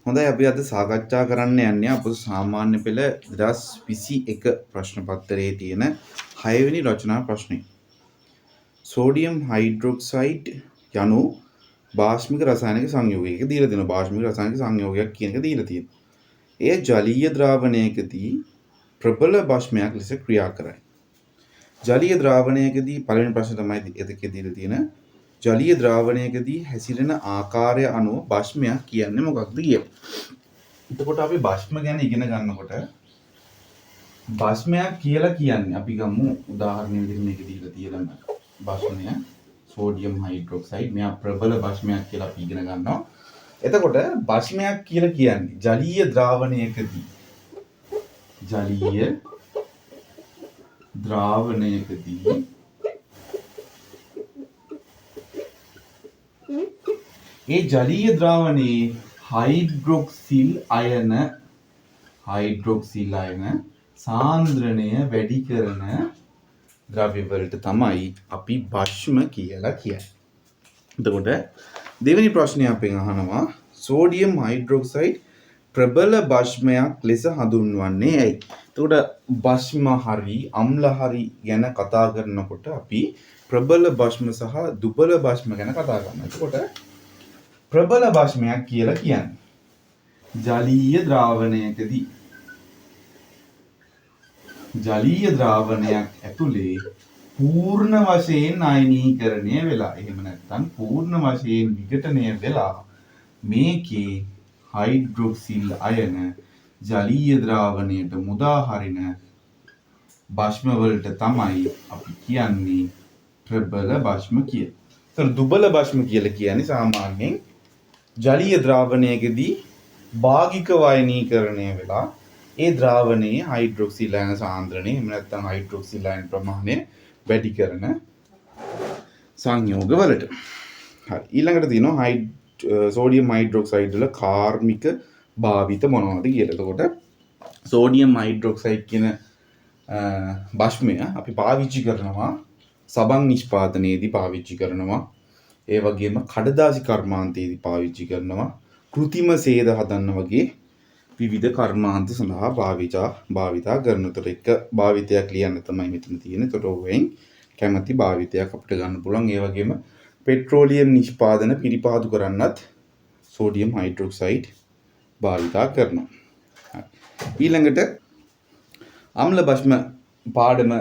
හොඳයි, අපි අද සාකච්ඡා කරන්න යන්නේ අපොස සාමාන්‍ය පෙළ 2021 ප්‍රශ්න පත්‍රයේ තියෙන 6 වෙනි රචනා ප්‍රශ්නය. සෝඩියම් හයිඩ්‍රොක්සයිඩ් යනු භාෂ්මික රසායනික සංයෝගයක දීලා තියෙනවා. භාෂ්මික රසායනික සංයෝගයක් කියන එක දීලා තියෙනවා. එය ජලීය ද්‍රාවණයකදී ප්‍රබල භස්මයක් ලෙස ක්‍රියා කරයි. ජලීය ද්‍රාවණයකදී පළවෙනි ප්‍රශ්නේ තමයි එතකේ දීලා තියෙන. ජලීය ද්‍රාවණයකදී හැසිරෙන ආකාරය අනුව භස්මයක් කියන්නේ මොකක්ද කියලා. එතකොට අපි භස්ම ගැන ඉගෙන ගන්නකොට භස්මයක් කියලා කියන්නේ අපි ගමු උදාහරණ විදිහට මේක දීලා තියෙන භස්මය සෝඩියම් හයිඩ්‍රොක්සයිඩ්, මෙයා ප්‍රබල භස්මයක් කියලා අපි ඉගෙන ගන්නවා. එතකොට භස්මයක් කියලා කියන්නේ ජලීය ද්‍රාවණයකදී ඒ ජලීය ද්‍රාවණයේ හයිඩ්‍රොක්සිල් අයන සාන්ද්‍රණය වැඩි කරන ද්‍රව්‍ය වලට තමයි අපි භස්ම කියලා කියන්නේ. එතකොට දෙවෙනි ප්‍රශ්නය අපෙන් අහනවා සෝඩියම් හයිඩ්‍රොක්සයිඩ් ප්‍රබල භස්මයක් ලෙස හඳුන්වන්නේ ඇයි? එතකොට භස්ම හරි අම්ල හරි ගැන කතා කරනකොට අපි ප්‍රබල භස්ම සහ දුබල භස්ම ගැන කතා කරනවා. එතකොට ප්‍රබල භස්මයක් කියලා කියන්නේ ජලීය ද්‍රාවණයකදී ජලීය ද්‍රාවණයක් ඇතුලේ පූර්ණ වශයෙන් අයනීකරණය වෙලා, එහෙම නැත්නම් පූර්ණ වශයෙන් විඝටනය වෙලා මේකේ හයිඩ්‍රොක්සිල් අයන ජලීය ද්‍රාවණයට මුදා හරින භස්ම වලට තමයි අපි කියන්නේ ප්‍රබල භස්ම කියලා. ඒතර දුබල භස්ම කියලා කියන්නේ සාමාන්‍යයෙන් ජලීය ද්‍රාවණයකදී භාගිකව අයනීකරණය වෙලා ඒ ද්‍රාවණයේ හයිඩ්‍රොක්සිල් අයන සාන්ද්‍රණය, එහෙම නැත්නම් හයිඩ්‍රොක්සිල් අයන ප්‍රමාණය වැඩි කරන සංයෝග වලට. හරි, ඊළඟට තියෙනවා සෝඩියම් හයිඩ්‍රොක්සයිඩ් වල කාර්මික භාවිත මොනවද කියලා. එතකොට සෝඩියම් හයිඩ්‍රොක්සයිඩ් කියන භස්මය අපි පාවිච්චි කරනවා සබන් නිෂ්පාදනයේදී පාවිච්චි කරනවා, ඒ වගේම කඩදාසි කර්මාන්තයේදී පාවිච්චි කරනවා, කෘතිම සේද හදන්න වගේ විවිධ කර්මාන්ත සඳහා භාවිතා කරන. එතකොට එක භාවිතයක් ලියන්න තමයි මෙතන තියෙන්නේ. එතකොට ඔයෙන් කැමති භාවිතයක් අපිට ගන්න පුළුවන්. ඒ වගේම පෙට්‍රෝලියම් නිෂ්පාදන පිරිපාදු කරන්නත් සෝඩියම් හයිඩ්‍රොක්සයිඩ් භාවිතා කරනවා. හරි. ඊළඟට අම්ල භස්ම පාඩම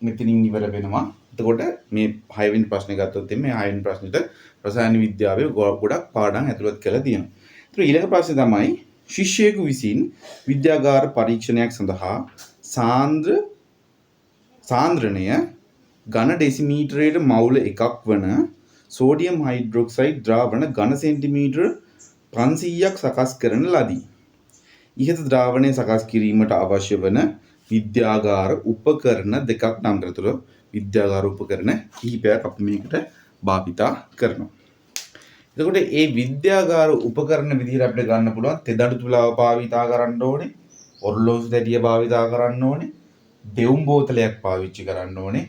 මෙතනින් ඉවර වෙනවා. එතකොට මේ 6 වෙනි ප්‍රශ්නේ ගත්තොත් එimhe මේ 6 වෙනි ප්‍රශ්නෙට රසායන විද්‍යාවේ ගොඩක් පාඩම් ඇතුළත් කරලා තියෙනවා. ඒතර ඊළඟ ප්‍රශ්නේ තමයි ශිෂ්‍යයෙකු විසින් විද්‍යාගාර පරීක්ෂණයක් සඳහා සාන්ද්‍රණය ඝන ඩෙසිමීටරයට මවුල එකක් වන සෝඩියම් හයිඩ්‍රොක්සයිඩ් ද්‍රාවණ ඝන සෙන්ටිමීටර 500ක් සකස් කරන ලදී. ඉහත ද්‍රාවණය සකස් කිරීමට අවශ්‍ය වන විද්‍යාගාර උපකරණ දෙකක් නම් කරතුර විද්‍යාගාර උපකරණ කිහිපයක් අපි මේකට භාවිතා කරනවා. එතකොට මේ විද්‍යාගාර උපකරණ විදිහට අපිට ගන්න පුළුවන් තෙදඬු තුලාව භාවිතා කරන්න ඕනේ, ඔරලෝසු තැටිය භාවිතා කරන්න ඕනේ, දෙවුම් බෝතලයක් පාවිච්චි කරන්න ඕනේ,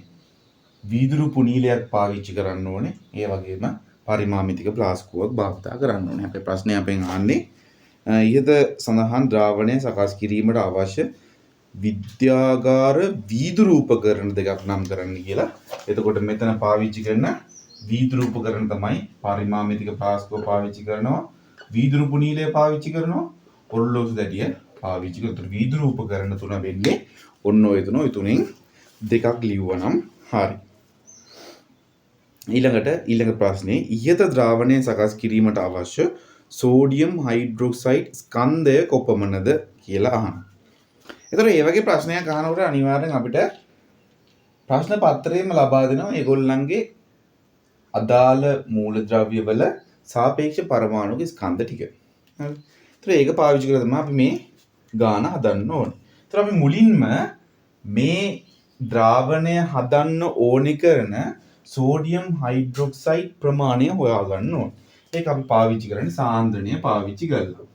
වීදුරු පුනීලයක් පාවිච්චි කරන්න ඕනේ, ඒ වගේම පරිමාමිතික ප්ලාස්කුවක් භාවිතා කරන්න ඕනේ. අපේ ප්‍රශ්නේ අපෙන් අහන්නේ ඉහත සඳහන් ද්‍රාවණය සකස් කිරීමට අවශ්‍ය විද්‍යාගාර වීදුරු උපකරණ දෙකක් නම් කරන්න කියලා. එතකොට මෙතන පාවිච්චි කරන වීදුරු උපකරණ තමයි පරිමාමිතික ප්ලාස්කුව පාවිච්චි කරනවා, වීදුරු පුනීලය පාවිච්චි කරනවා, ඔරලෝසු දැටිය පාවිච්චි කරනවා. එතකොට වීදුරු උපකරණ තුන වෙන්නේ ඔන්න ඔය තුන. ඔය තුනෙන් දෙකක් ලිව්වනම් හරි. ඊළඟ ප්‍රශ්නේ ඉහත ද්‍රාවණය සකස් කිරීමට අවශ්‍ය සෝඩියම් හයිඩ්‍රොක්සයිඩ් ස්කන්ධය කොපමණද කියලා අහනවා. එතකොට මේ වගේ ප්‍රශ්නයක් අහනකොට අනිවාර්යෙන් අපිට ප්‍රශ්න පත්‍රයේම ලබා දෙනවා ඒගොල්ලන්ගේ අදාළ මූලද්‍රව්‍යවල සාපේක්ෂ පරමාණුක ස්කන්ධ ටික. හරි. එතකොට ඒක පාවිච්චි කරලා තමයි අපි මේ ගාන හදන්න ඕනේ. එතකොට අපි මුලින්ම මේ ද්‍රාවණය හදන්න ඕනේ කරන සෝඩියම් හයිඩ්‍රොක්සයිඩ් ප්‍රමාණය හොයාගන්න ඕනේ. ඒක අපි පාවිච්චි කරන්නේ සාන්ද්‍රණය පාවිච්චි කරලා.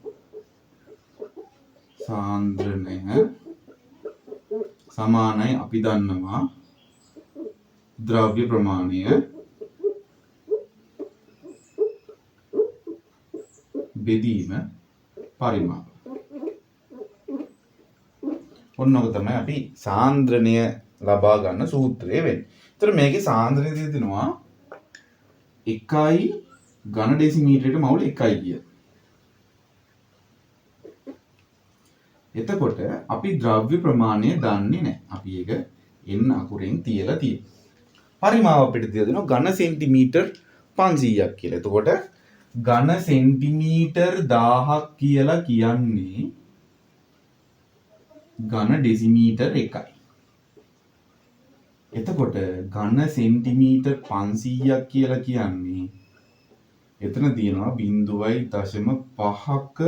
සාන්ද්‍රණය සමානයි අපි දන්නවා ද්‍රව්‍ය ප්‍රමාණය බෙදීම පරිමාව. ඔන්න ඔක තමයි අපි සාන්ද්‍රණය ලබා ගන්න සූත්‍රය වෙන්නේ. ඒතර මේකේ සාන්ද්‍රණය දෙනවා 1 ඝන ඩෙසිමීටරයට මවුල 1යි කියලා. එතකොට අපි ද්‍රව්‍ය ප්‍රමාණය දන්නේ නැහැ. අපි ඒක N අකුරෙන් තියලා තියෙනවා. පරිමාව අපිට තියලා දෙනවා ඝන සෙන්ටිමීටර් 500ක් කියලා. එතකොට ඝන සෙන්ටිමීටර් 1000ක් කියලා කියන්නේ ඝන ඩෙසිමීටර් 1යි. එතකොට ඝන සෙන්ටිමීටර් 500ක් කියලා කියන්නේ එතන තියෙනවා 0.5ක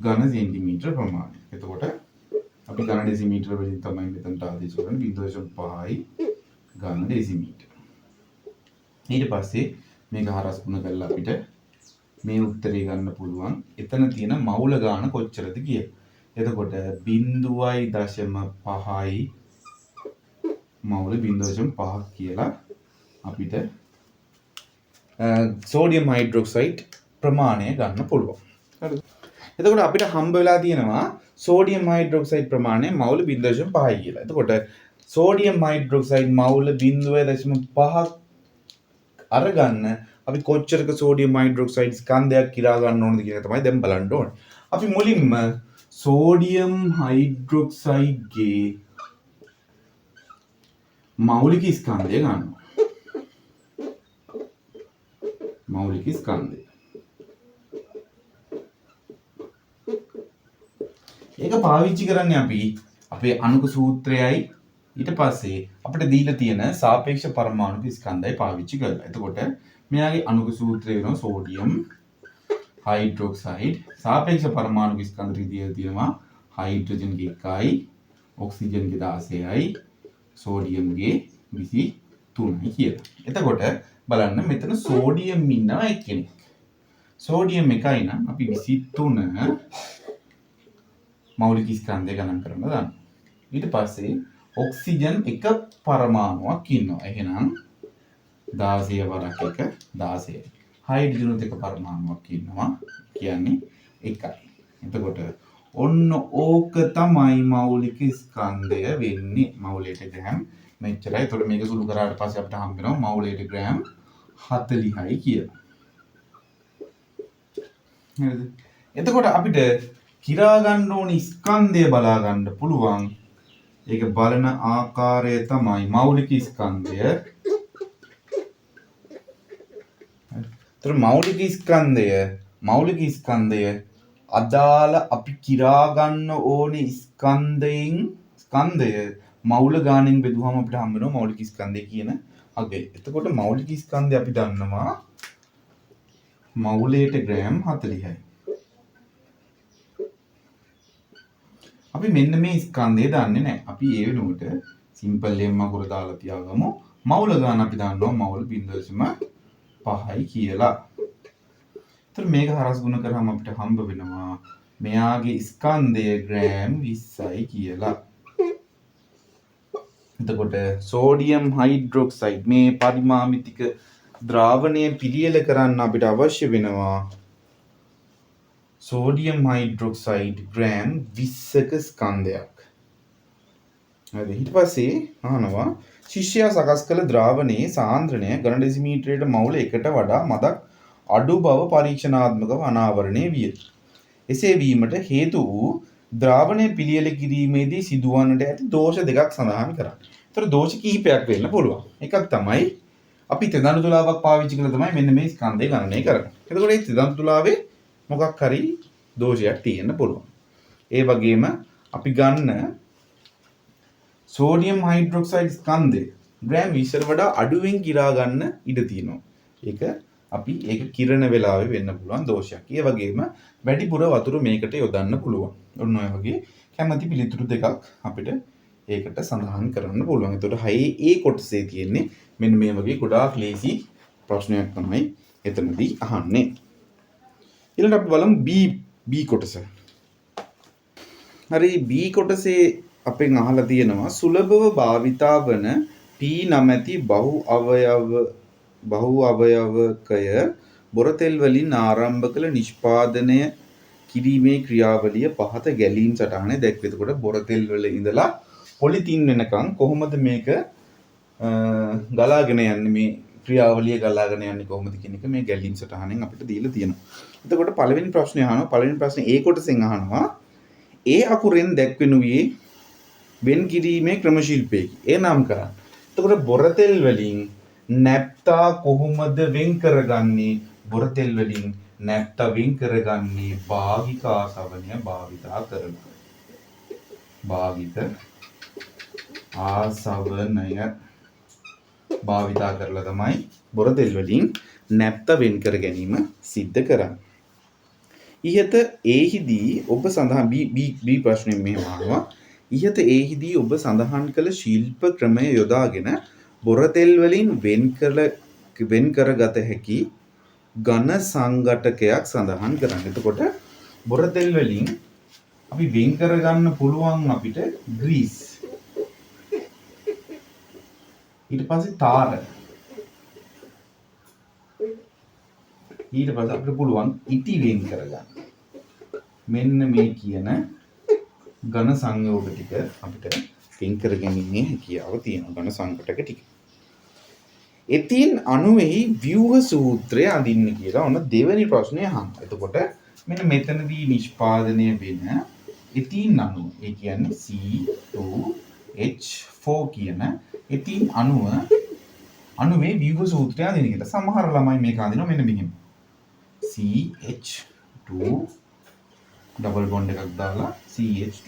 ඝන සෙන්ටිමීටර ප්‍රමාණය. එතකොට අපි ඝන ඩෙසිමීටර වලින් තමයි මෙතනට ආදේශ කරන්නේ 0.5යි ඝන ඩෙසිමීටර. ඊට පස්සේ මේක හරස් ගුණ කරලා අපිට මේ උත්තරේ ගන්න පුළුවන්. එතන තියෙන මවුල ගාන කොච්චරද කියලා. එතකොට 0.5යි මවුල 0.5 කියලා අපිට සෝඩියම් හයිඩ්‍රොක්සයිඩ් ප්‍රමාණය ගන්න පුළුවන්. හරිද? එතකොට අපිට හම්බ වෙලා තියෙනවා සෝඩියම් හයිඩ්‍රොක්සයිඩ් ප්‍රමාණය මවුල 0.5යි කියලා. එතකොට සෝඩියම් හයිඩ්‍රොක්සයිඩ් මවුල 0.5ක් අරගන්න අපි කොච්චරක සෝඩියම් හයිඩ්‍රොක්සයිඩ් ස්කන්ධයක් කිරා ගන්න ඕනද කියන එක තමයි දැන් බලන්න ඕනේ. අපි මුලින්ම සෝඩියම් හයිඩ්‍රොක්සයිඩ්ගේ මෞලික ස්කන්ධය ගන්නවා. මෞලික ස්කන්ධය. ඒක පාවිච්චි කරන්නේ අපි අපේ අණුක සූත්‍රයයි ඊට පස්සේ අපිට දීලා තියෙන සාපේක්ෂ පරමාණුක ස්කන්ධයයි පාවිච්චි කරලා. එතකොට මෙයාගේ අණුක සූත්‍රය වෙනවා සෝඩියම් හයිඩ්‍රොක්සයිඩ්. සාපේක්ෂ පරමාණුක ස්කන්ධ ටික දීලා තියෙනවා හයිඩ්‍රජන්ගේ 1යි, ඔක්සිජන්ගේ 16යි, සෝඩියම්ගේ 23යි කියලා. එතකොට බලන්න මෙතන සෝඩියම් ඉන්නවා එක්කෙනෙක්. සෝඩියම් 1යි නම් අපි 23 මෞලික ස්කන්ධය ගණන් කරන්න දාන්න. ඊට පස්සේ ඔක්සිජන් එක පරමාණුවක් ඉන්නවා. එහෙනම් 16 වරක් 1 16යි. හයිඩ්‍රජනුත් එක පරමාණුවක් ඉන්නවා. කියන්නේ 1යි. එතකොට ඔන්න ඕක තමයි මෞලික ස්කන්ධය වෙන්නේ. මෞලයට ග්‍රෑම් මෙච්චරයි. එතකොට මේක සුළු කරාට පස්සේ අපිට හම්බ වෙනවා මෞලයට ග්‍රෑම් 40යි කියලා. හරිද? එතකොට අපිට කිරා ගන්න ඕනි ස්කන්ධය බලා ගන්න පුළුවන්. ඒක බලන ආකාරය තමයි මෞලික ස්කන්ධය. ඒතර මෞලික ස්කන්ධය අදාළ අපි කිරා ගන්න ඕනි ස්කන්ධය මෞල ගානෙන් බෙදුවම අපිට හම්බ වෙනවා මෞලික ස්කන්ධය කියන අගය. එතකොට මෞලික ස්කන්ධය අපි දන්නවා මෞලයට ග්‍රෑම් 40යි. අපි මෙන්න මේ ස්කන්ධය දන්නේ නැහැ. අපි ඒ වෙනුවට සිම්පල් එම් අකුර දාලා තියාගමු. මෞල ගාන අපි දන්නවා මෞල 0.5යි කියලා. ඒතර මේක හරස් ගුණ කරාම අපිට හම්බ වෙනවා මෙයාගේ ස්කන්ධය ග්‍රෑම් 20යි කියලා. එතකොට සෝඩියම් හයිඩ්‍රොක්සයිඩ් මේ පරිමාමිතික ද්‍රාවණය පිළියෙල කරන්න අපිට අවශ්‍ය වෙනවා සෝඩියම් හයිඩ්‍රොක්සයිඩ් ග්‍රෑම් 20ක ස්කන්ධයක්. හරිද? ඊට පස්සේ අහනවා ශිෂ්‍යයා සකස් කළ ද්‍රාවණයේ සාන්ද්‍රණය ඝන ඩෙසිමීටරයට මවුල එකට වඩා මදක් අඩු බව පරීක්ෂණාත්මකව අනාවරණය විය. එසේ වීමට හේතු වූ ද්‍රාවණය පිළියෙල කිරීමේදී සිදුවන්නට ඇති දෝෂ දෙකක් සඳහන් කරන්න. ඒතර දෝෂ කිහිපයක් වෙන්න පුළුවන්. එකක් තමයි අපි තෙදඬු තුලාවක් පාවිච්චි කරලා තමයි මෙන්න මේ ස්කන්ධය ගණනය කරන්නේ. එතකොට මේ තෙදඬු තුලාවේ මොකක් හරි දෝෂයක් තියෙන්න පුළුවන්. ඒ වගේම අපි ගන්න සෝඩියම් හයිඩ්‍රොක්සයිඩ් ස්කන්ධය ග්‍රෑම් 20ට වඩා අඩුවෙන් කිරා ගන්න ඉඩ තියෙනවා. ඒක අපි ඒක කිරණ වෙලාවේ වෙන්න පුළුවන් දෝෂයක්. ඒ වගේම වැඩිපුර වතුර මේකට යොදන්න පුළුවන්. ඔන්න ඔය වගේ කැමැති පිළිතුරු දෙකක් අපිට ඒකට සඳහන් කරන්න පුළුවන්. එතකොට 6 ඒ කොටසේ තියෙන්නේ මෙන්න මේ වගේ ගොඩාක් ලේසි ප්‍රශ්නයක් තමයි එතනදී අහන්නේ. ඊළඟට අපි බලමු B කොටස. හරි, B කොටසේ අපෙන් අහලා තියෙනවා සුලභව භාවිතා වන P නමැති බහු අවයවකය බොරතෙල් වලින් ආරම්භ කළ නිෂ්පාදනය කිරීමේ ක්‍රියාවලිය පහත ගැලීම් සටහනේ දැක්වේ. එතකොට බොරතෙල් වල ඉඳලා පොලිතින් වෙනකන් කොහොමද මේක ගලාගෙන යන්නේ, මේ ක්‍රියාවලිය ගලාගෙන යන්නේ කොහොමද කියන එක මේ ගැලීම් සටහනෙන් අපිට දීලා තියෙනවා. එතකොට පළවෙනි ප්‍රශ්නේ අහනවා. පළවෙනි ප්‍රශ්නේ ඒ කොටසෙන් අහනවා ඒ අකුරෙන් දැක්වෙනුයේ වෙන් කිරීමේ ක්‍රම ශිල්පයකි. ඒ නම් කරන්න. එතකොට බොරතෙල් වලින් නැප්තා කොහොමද වෙන් කරගන්නේ? බොරතෙල් වලින් නැප්තා වෙන් කරගන්නේ භාගික ආසවනය භාවිතා කරලා. භාගික ආසවනය භාවිතා කරලා තමයි බොරතෙල් වලින් නැප්තා වෙන් කර ගැනීම සිද්ධ කරන්නේ. ඉහත ඒහිදී ඔබ සඳහන් B ප්‍රශ්නයෙන් මෙහෙම අහනවා. ඉහත ඒහිදී ඔබ සඳහන් කළ ශිල්ප ක්‍රමය යොදාගෙන බොරතෙල් වලින් වෙන් කරගත හැකි ඝන සංඝටකයක් සඳහන් කරන්න. එතකොට බොරතෙල් වලින් අපි වෙන් කරගන්න පුළුවන් අපිට ග්‍රීස්, ඊට පස්සේ තාර, ඊට පස්සේ අපිට පුළුවන් ඉටි වෙන් කරගන්න. මෙන්න මේ කියන ඝන සංයෝග ටික අපිට වෙන් කර ගැනීමේ හැකියාව තියෙනවා, ඝන සංඝටක ටික. එතින් අණුවෙහි ව්‍යුහ සූත්‍රය අඳින්න කියලා ඔන්න දෙවෙනි ප්‍රශ්නය අහනවා. එතකොට මෙන්න මෙතනදී නිෂ්පාදනය වෙන එතින් අණුව, ඒ කියන්නේ C2H4 කියන එතින් අණුවේ ව්‍යුහ සූත්‍රය අඳින්න කියලා. සමහර ළමයි මේක අඳිනවා මෙන්න මෙහෙම. CH2 double bond එකක් දාලා CH2.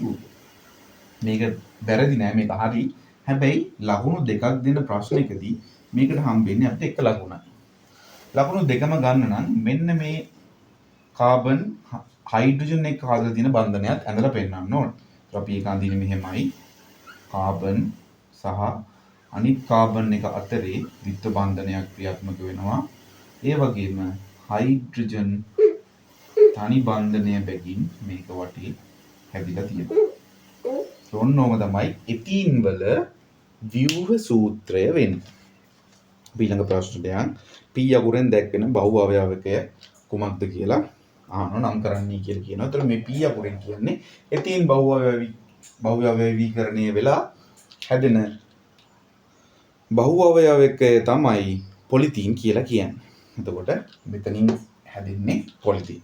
මේක වැරදි නෑ, මේක හරි. හැබැයි ලකුණු දෙකක් දෙන ප්‍රශ්නයකදී මේකට හම්බෙන්නේ අපිට එක ලකුණයි. ලකුණු දෙකම ගන්න නම් මෙන්න මේ කාබන් හයිඩ්‍රජන් එක්ක හදලා තියෙන බන්ධනයත් ඇඳලා පෙන්නන්න ඕන. ඒත් අපි ඒක අඳින්නේ මෙහෙමයි. කාබන් සහ අනිත් කාබන් එක අතරේ ද්විත්ව බන්ධනයක් ක්‍රියාත්මක වෙනවා. ඒ වගේම හයිඩ්‍රජන් තනි බන්ධනය බැගින් මේක වටේ හැදිලා තියෙනවා. ඔන්න ඔහොම තමයි එතීන් වල ව්‍යුහ සූත්‍රය වෙන්නේ. අපි ඊළඟ ප්‍රශ්නට යන්. P අකුරෙන් දැක්වෙන බහු අවයවකය කුමක්ද කියලා අහනවා, නම් කරන්නයි කියලා කියනවා. ඒතර මේ P අකුරෙන් කියන්නේ එතීන් බහු අවයවීකරණය වෙලා හැදෙන බහු අවයවකය තමයි පොලිතීන් කියලා කියන්නේ. එතකොට මෙතනින් හැදෙන්නේ පොලිතීන්.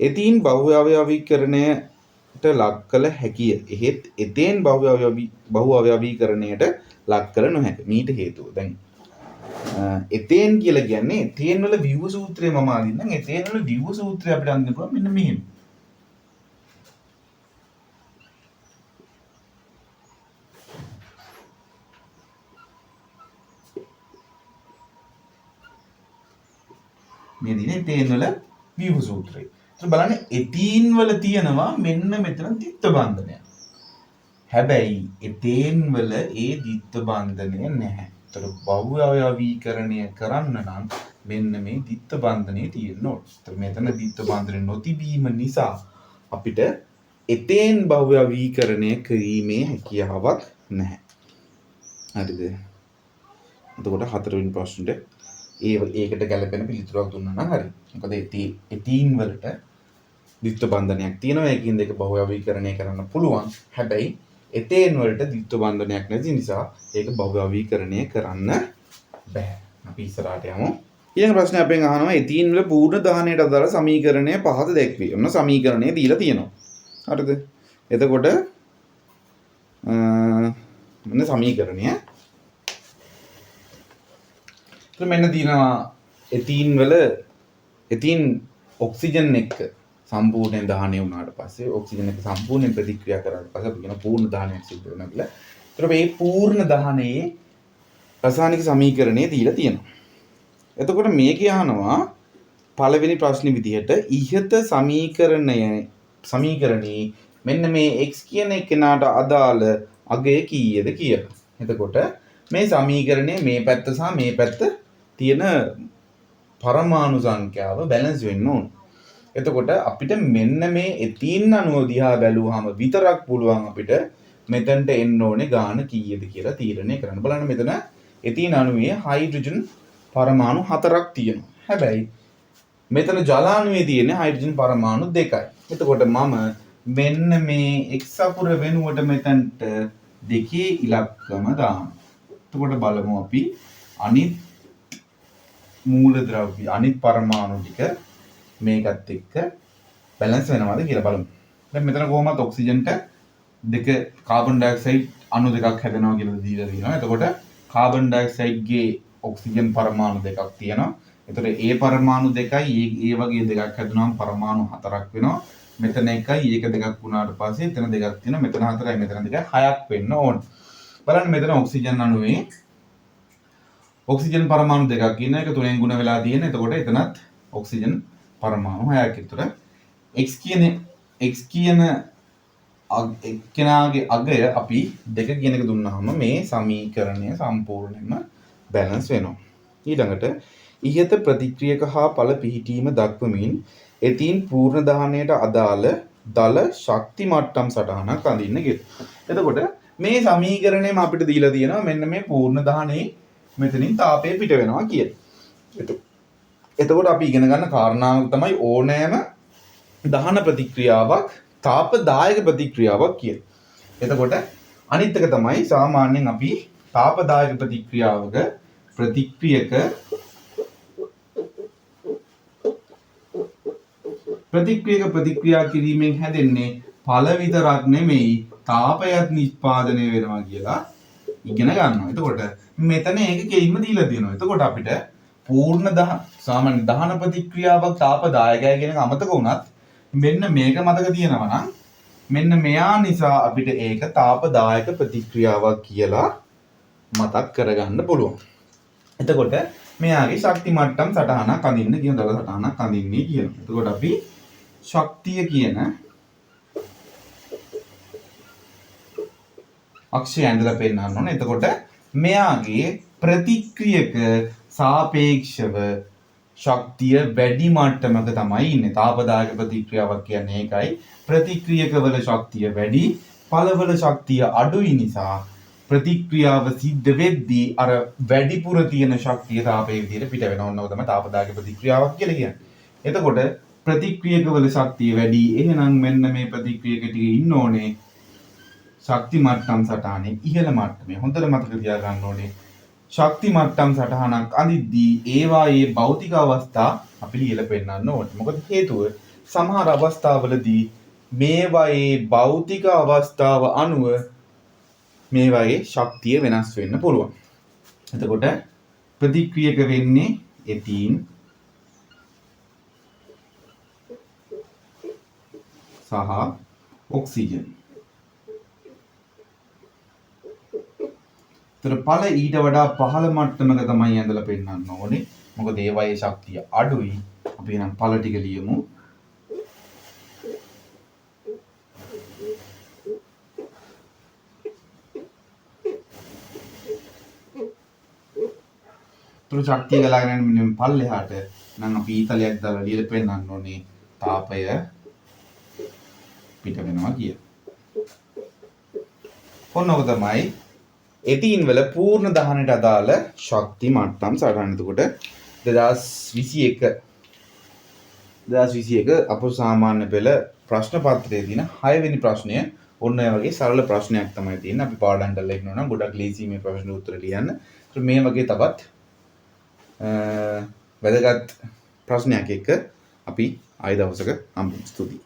එතීන් බහු අවයවීකරණයට ලක් කළ හැකිය. එහෙත් එතේන් බහු අවයවීකරණයට ලක් කළ නොහැක. මීට හේතුව දැන් එතේන් කියලා කියන්නේ එතේන් වල ව්‍යුහ සූත්‍රය මම අඳින්නම්. එතේන් වල ව්‍යුහ සූත්‍රය අපිට අඳින්න පුළුවන් මෙන්න මෙහෙම. මේ දිනේ එතේන් වල ව්‍යුහ සූත්‍රය. ඒත් බලන්න එතීන් වල තියෙනවා මෙන්න මෙතන ද්විත්ව බන්ධනයක්. හැබැයි එතේන් වල ඒ ද්විත්ව බන්ධනය නැහැ. ඒතර බහු අවයවීකරණය කරන්න නම් මෙන්න මේ ද්විත්ව බන්ධනය තියෙන්න ඕන. ඒතර මෙතන ද්විත්ව බන්ධනය නොතිබීම නිසා අපිට එතේන් බහු අවයවීකරණය කිරීමේ හැකියාවක් නැහැ. හරිද? එතකොට හතරවෙනි ප්‍රශ්නෙට ඒකට ගැලපෙන පිළිතුරක් දුන්නා නම් හරි. මොකද එතීන් වලට ද්විත්ව බන්ධනයක් තියෙනවා. ඒකින් දෙක බහු අවයවීකරණය කරන්න පුළුවන්. හැබැයි එතේන් වලට ද්විත්ව බන්ධනයක් නැති නිසා ඒක බහු අවයවීකරණය කරන්න බෑ. අපි ඉස්සරහට යමු. ඊළඟ ප්‍රශ්නේ අපෙන් අහනවා එතීන් වල පූර්ණ දහනයට අදාළ සමීකරණය පහත දැක්වේ. ඔන්න සමීකරණය දීලා තියෙනවා. හරිද? එතකොට මෙන්න සමීකරණය. එතකොට මෙන්න තියෙනවා එතීන් වල එතීන් ඔක්සිජන් එක්ක සම්පූර්ණයෙන් දහනය වුණාට පස්සේ ඔක්සිජන් එක සම්පූර්ණයෙන් ප්‍රතික්‍රියා කරාට පස්සේ අපි කියන පූර්ණ දහනයක් සිද්ධ වෙනවා කියලා. එතකොට මේ පූර්ණ දහනයේ රසායනික සමීකරණය දීලා තියෙනවා. එතකොට මේකේ අහනවා පළවෙනි ප්‍රශ්නේ විදිහට ඉහත සමීකරණයේ මෙන්න මේ x කියන එක්කෙනාට අදාළ අගය කීයද කියලා. එතකොට මේ සමීකරණයේ මේ පැත්ත සහ මේ පැත්ත තියෙන පරමාණු සංඛ්‍යාව බැලන්ස් වෙන්න ඕන. එතකොට අපිට මෙන්න මේ එතීන් අණුව දිහා බැලුවාම විතරක් පුළුවන් අපිට මෙතනට එන්න ඕනේ ගාන කීයද කියලා තීරණය කරන්න. බලන්න මෙතන එතීන් අණුවේ හයිඩ්‍රජන් පරමාණු 4ක් තියෙනවා. හැබැයි මෙතන ජලාණුවේ තියෙන හයිඩ්‍රජන් පරමාණු 2යි. එතකොට මම මෙන්න මේ x අකුර වෙනුවට මෙතනට 2 ඉලක්කම දානවා. එතකොට බලමු අපි අනිත් මූලද්‍රව්‍ය අනිත් පරමාණු ටික මේකත් එක්ක බැලන්ස් වෙනවද කියලා බලමු. දැන් මෙතන කොහොමත් ඔක්සිජන්ට 2 කාබන් ඩයොක්සයිඩ් අණු 2ක් හැදෙනවා කියලා දීලා තියෙනවා. එතකොට කාබන් ඩයොක්සයිඩ්ගේ ඔක්සිජන් පරමාණු 2ක් තියෙනවා. එතකොට ඒ පරමාණු 2යි ඒ වගේ 2ක් හැදුනම පරමාණු 4ක් වෙනවා. මෙතන 1යි ඒක 2ක් වුණාට පස්සේ එතන 2ක් තියෙනවා. මෙතන 4යි මෙතන 2යි 6ක් වෙන්න ඕන. බලන්න මෙතන ඔක්සිජන් අණුවේ ඔක්සිජන් පරමාණු 2ක් ඉන්න එක 3ෙන් ගුණ වෙලා තියෙන. එතකොට එතනත් ඔක්සිජන් පරමාණු 6ක්. එතකොට x කියන එක්කෙනාගේ අගය අපි 2 කියන එක දුන්නාම මේ සමීකරණය සම්පූර්ණයෙන්ම බැලන්ස් වෙනවා. ඊළඟට ඉහත ප්‍රතික්‍රියක හා ඵල පිහිටීම දක්වමින් එතින් පූර්ණ දහනයට අදාළ දල ශක්ති මට්ටම් සටහනක් අඳින්න කියලා. එතකොට මේ සමීකරණයම අපිට දීලා තියෙනවා මෙන්න මේ පූර්ණ දහනයේ මෙතනින් තාපය පිට වෙනවා කියලා. එතකොට අපි ඉගෙන ගන්න කාරණාවක් තමයි ඕනෑම දහන ප්‍රතික්‍රියාවක් තාපදායක ප්‍රතික්‍රියාවක් කියලා. එතකොට අනිත් එක තමයි සාමාන්‍යයෙන් අපි තාපදායක ප්‍රතික්‍රියාවක ප්‍රතික්‍රියක ප්‍රතික්‍රියා කිරීමෙන් හැදෙන්නේ ඵල විතරක් නෙමෙයි තාපයත් නිෂ්පාදනය වෙනවා කියලා ඉගෙන ගන්නවා. එතකොට මෙතන ඒක කෙලින්ම දීලා තියෙනවා. එතකොට අපිට පූර්ණ සාමාන්‍ය දහන ප්‍රතික්‍රියාවක් තාපදායකයි කියන එක අමතක වුණත් මෙන්න මේක මතක තියෙනවා නම් මෙන්න මෙයා නිසා අපිට ඒක තාපදායක ප්‍රතික්‍රියාවක් කියලා මතක් කරගන්න පුළුවන්. එතකොට මෙයාගේ ශක්ති මට්ටම් සටහනක් අඳින්න කියන දල සටහනක් අඳින්නේ කියනවා. එතකොට අපි ශක්තිය කියන අක්ෂය ඇඳලා පෙන්නන්න ඕනේ. එතකොට මෙයාගේ ප්‍රතික්‍රියක සාපේක්ෂව ශක්තිය වැඩි මට්ටමක තමයි ඉන්නේ. තාපදායක ප්‍රතික්‍රියාවක් කියන්නේ ඒකයි. ප්‍රතික්‍රියකවල ශක්තිය වැඩි, ඵලවල ශක්තිය අඩුයි නිසා ප්‍රතික්‍රියාව සිද්ධ වෙද්දී අර වැඩිපුර තියෙන ශක්තිය තාපයේ විදිහට පිට වෙනවා. ඔන්න ඔක තමයි තාපදායක ප්‍රතික්‍රියාවක් කියලා කියන්නේ. එතකොට ප්‍රතික්‍රියකවල ශක්තිය වැඩි. එහෙනම් මෙන්න මේ ප්‍රතික්‍රියක ටික ඉන්න ඕනේ ශක්ති මට්ටම් සටහනේ ඉහළ මට්ටමේ. හොඳට මතක තියාගන්න ඕනේ. ශක්ති මට්ටම් සටහනක් අඳිද්දී ඒවායේ භෞතික අවස්ථා අපි ලියලා පෙන්නන්න ඕනේ. මොකද හේතුව සමහර අවස්ථාවලදී මේවායේ භෞතික අවස්ථාව අනුව මේවායේ ශක්තිය වෙනස් වෙන්න පුළුවන්. එතකොට ප්‍රතික්‍රියක වෙන්නේ එතීන් සහ ඔක්සිජන්. ඒතර ඵල ඊට වඩා පහළ මට්ටමක තමයි ඇඳලා පෙන්නන්න ඕනේ. මොකද ඒවායේ ශක්තිය අඩුයි. අපි එහෙනම් ඵල ටික ලියමු. ඒතර ශක්තිය ගලාගෙන යන මෙන්න පල්ලෙහාට නම් අපි ඊතලයක් දාලා ලියලා පෙන්නන්න ඕනේ තාපය පිට වෙනවා කියලා. ඔන්න ඔක තමයි එතීන් වල පූර්ණ දහනයට අදාළ ශක්ති මට්ටම් සටහන. එතකොට 2021 අප සාමාන්‍ය පෙළ ප්‍රශ්න පත්‍රයේ තියෙන 6 වෙනි ප්‍රශ්නය ඔන්න ඔය වගේ සරල ප්‍රශ්නයක් තමයි තියෙන්නේ. අපි පාඩම් කරලා ඉන්නවා නම් ගොඩක් ලේසි මේ ප්‍රශ්න උත්තර ලියන්න. ඒතර මේ වගේ තවත් වැදගත් ප්‍රශ්නයක් එක්ක අපි ආයෙ දවසක හම්බෙමු. ස්තුතියි.